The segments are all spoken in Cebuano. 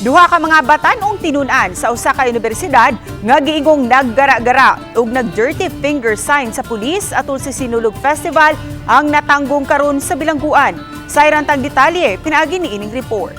Duha ka mga batan-ong tinun-an sa usa ka unibersidad nga giingong naggara-gara ug nag-dirty finger sign sa pulis atol sa Sinulog Festival ang natanggong karon sa bilangguan. Sayran tang detalye pinaagi ni ining report.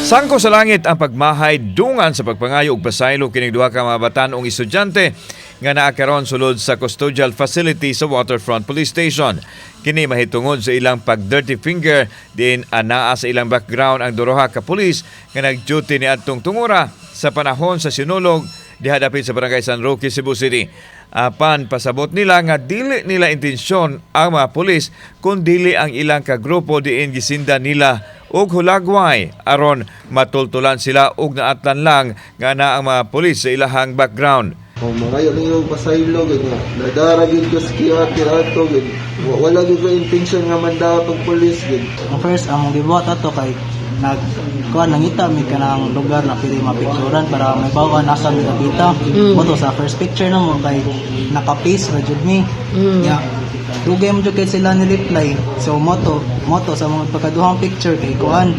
Sangko sa langit ang pagmahay dungan sa pagpangayo og pasaylo kining duha ka mga batan-ong estudyante nga naa karon sulod sa custodial facility sa Waterfront Police Station. Kini mahitungod sa ilang pag-dirty finger din anaa sa ilang background ang duha ka pulis nga nag-duty ni adtong tungura sa panahon sa Sinulog diha dapit sa Barangay San Roque, Cebu City. Apan pasabot nila nga dili nila intensyon ang mga pulis kun dili ang ilang kagrupo diin gisinda nila og hulagway aron matultulan sila og naatlan lang nga naa ang mga pulis sa ilahang background. O mangayo ninyo pasaylo gid nga. Nadara gid ko sa kiat ato gid. Wala gid ko intention nga mandawat og pulis gid. Ang first, ang gibuhat ato kay nag kuan, nangita mi kanang lugar na pwede mapicturan para may bawa nasa mi kapita. Mo sa first picture na mo kay naka-face ra jud mi. Ya. Dugay mo jud kay sila ni reply. So moto, moto sa mga pagkaduhang picture kay kuan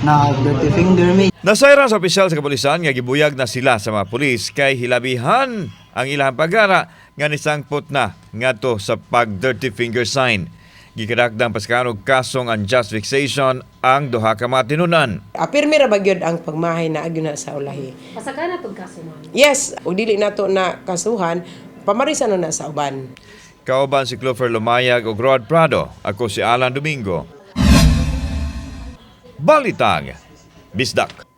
na dirty finger mi. Nasayran sa opisyal sa kapulisan nga gibuyag na sila sa mga pulis kay hilabihan ang ilang pagara nga nisangpot na ngadto sa pag dirty finger sign. Gikadakdang pasakaron og kasong unjust vexation ang duha ka mga tinunan. Apirmi ra ba gyud ang pagmahay na agyo na sa ulahi. Pasagana pag kaso, ma'am. Yes, ug dili nato na kasuhan, pamarisan na na sa uban. Kauban si Clover Lumayag ug Rod Prado. Ako si Alan Domingo. Balitang Bisdak.